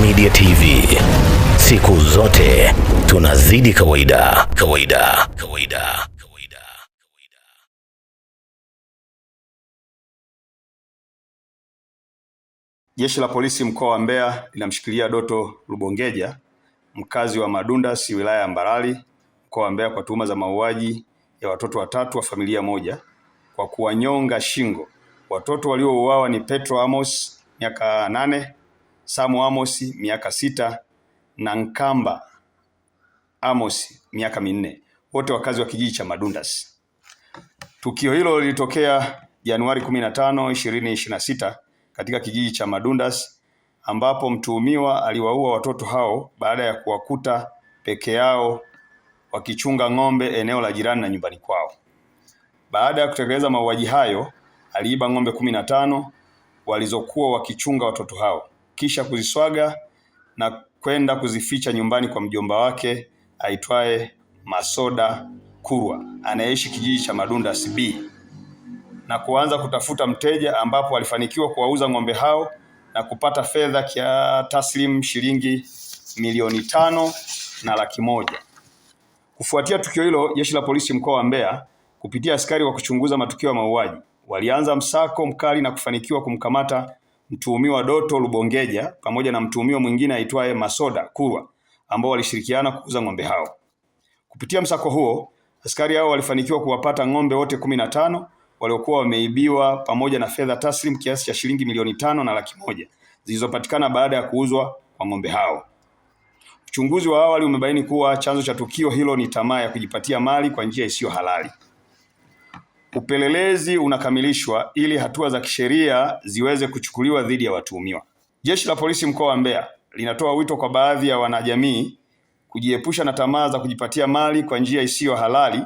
Media TV, siku zote tunazidi kawaida, kawaida, kawaida, kawaida. Jeshi la Polisi mkoa wa Mbeya linamshikilia Doto Rubongeja, mkazi wa Madundasi, wilaya ya Mbarali, mkoa wa Mbeya kwa tuhuma za mauaji ya watoto watatu wa familia moja kwa kuwanyonga shingo. Watoto waliouawa ni Petro Amos miaka 8, Samu Amos miaka 6 na Nkamba Amos miaka 4, wote wakazi wa kijiji cha Madundasi. Tukio hilo lilitokea Januari 15, 2026 katika kijiji cha Madundas ambapo mtuhumiwa aliwaua watoto hao baada ya kuwakuta peke yao wakichunga ng'ombe eneo la jirani na nyumbani kwao. Baada ya kutekeleza mauaji hayo, aliiba ng'ombe 15 walizokuwa wakichunga watoto hao kisha kuziswaga na kwenda kuzificha nyumbani kwa mjomba wake aitwaye Masoda Kurwa anayeishi kijiji cha Madundas B na kuanza kutafuta mteja ambapo alifanikiwa kuwauza ng'ombe hao na kupata fedha kia taslim shilingi 5,100,000. Kufuatia tukio hilo, jeshi la polisi mkoa wa Mbeya kupitia askari wa kuchunguza matukio ya mauaji walianza msako mkali na kufanikiwa kumkamata mtuhumiwa Doto Rubongeja pamoja na mtuhumiwa mwingine aitwaye Masoda Kurwa ambao walishirikiana kuuza ng'ombe hao. Kupitia msako huo, askari hao walifanikiwa kuwapata ng'ombe wote 15 waliokuwa wameibiwa pamoja na fedha taslim kiasi cha shilingi 5,100,000 zilizopatikana baada ya kuuzwa kwa ng'ombe hao. Uchunguzi wa awali umebaini kuwa chanzo cha tukio hilo ni tamaa ya kujipatia mali kwa njia isiyo halali. Upelelezi unakamilishwa ili hatua za kisheria ziweze kuchukuliwa dhidi ya watuhumiwa. Jeshi la Polisi mkoa wa Mbeya linatoa wito kwa baadhi ya wanajamii kujiepusha na tamaa za kujipatia mali kwa njia isiyo halali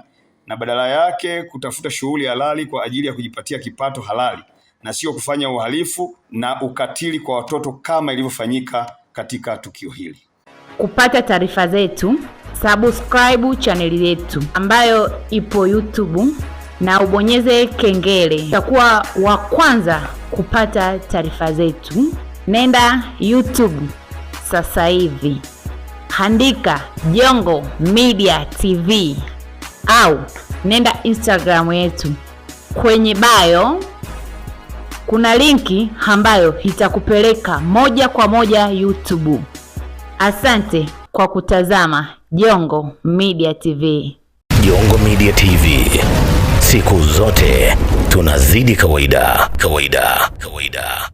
na badala yake kutafuta shughuli halali kwa ajili ya kujipatia kipato halali na sio kufanya uhalifu na ukatili kwa watoto kama ilivyofanyika katika tukio hili. Kupata taarifa zetu, subscribe chaneli yetu ambayo ipo YouTube na ubonyeze kengele, utakuwa wa kwanza kupata taarifa zetu. Nenda YouTube sasa hivi, andika Jongo Media TV au nenda Instagram yetu, kwenye bio kuna linki ambayo itakupeleka moja kwa moja YouTube. Asante kwa kutazama Jongo Media TV. Jongo Media TV, siku zote tunazidi kawaida, kawaida, kawaida.